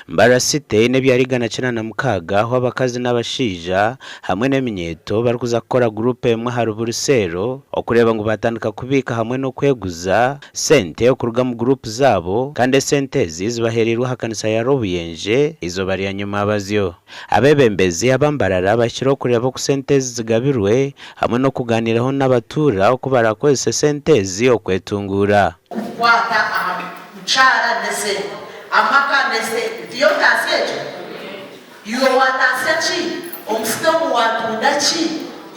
Mbarara City eine ebyaro 186 ahu abakazi n'abashaija hamwe n'eminyeeto barikuza kukora guruupu emwe ahari buri seero okureeba ngu baatandika kubiika hamwe n'okweguza sente okuruga omu guruupu zaabo kandi esente ezi zibaheereirwe aha kanisa ya Rwobuyenje eizooba rya nyomabazyo. Abeebembezi aba Mbarara bahikire okureeba oku sente ezi zigabirwe hamwe n'okugaaniiraho n'abatuura oku baraakozese sente ezi okwetunguura. Kukwata aha mukyara n'esente, amaka n'esente. Tiyo ntaasya egyo? Iwe waataasya ki? Omusita ogu waatunda ki?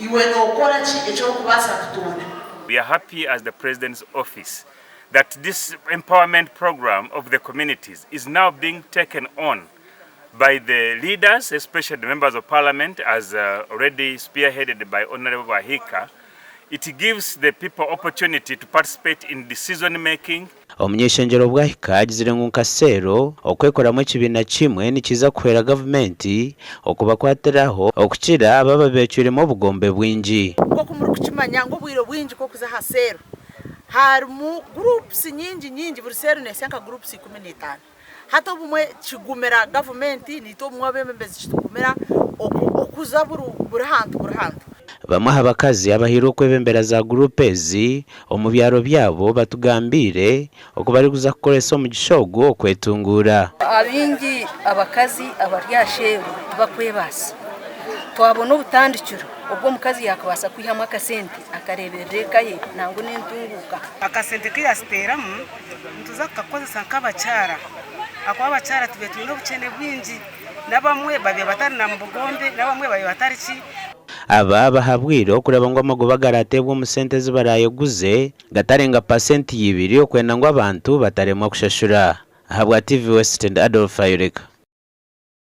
Iwe nookora ki eki orikubaasa kutunda? We are happy as the President's office that this empowerment program of the communities is now being taken on by the leaders, especially the members of parliament as already spearheaded by Honorable Bahika. It gives the people opportunity to participate in decision making. Omuny'eishengyero Bwahika agizire ngu nka seero, okwekoramu ekibiina kimwe nikiza kuhwera gavumenti okubakwatiraho okukira ababa beecwiremu obugombe bwingi. Nk'oku murikukimanya ngu obwire obwingi ku orikuza aha seero harimu groups nyingi nyingi, buri seero neesya nka groups 15. Hati obumwe kigumira gavumenti naitwe obumwe abeebembezi kitugumira okuza buri hantu buri hantu. Bamwe aha bakazi abahairwe okwebembera za guruupu ezi omu byaro byabo batugambiire oku barikuza kukoresa omugisha ogu okwetunguura. Abaingi abakazi abari aha sheeru tibakwebaasa. Twabona obutandikiro obu omukazi yaakubaasa kwihamu akasente akareeberera eka ye nangwa n'entunguuka. Akasente ku yaasiteeramu nituza kukakozesa nk'abakyara ahakuba abakyara tubaire twine obukyene bwingi n'abamwe babaire batari na mu bugombe n'abamwe babaire batari ki. Aba bahabwire okureeba ngu amagoba agarateebwa omu sente ezi baraayeguze gatarenga pasenti ya ibiri okwenda ngu abantu bataremwa kushashura. Ahabwa TV West ndi Adolf Ayoreka.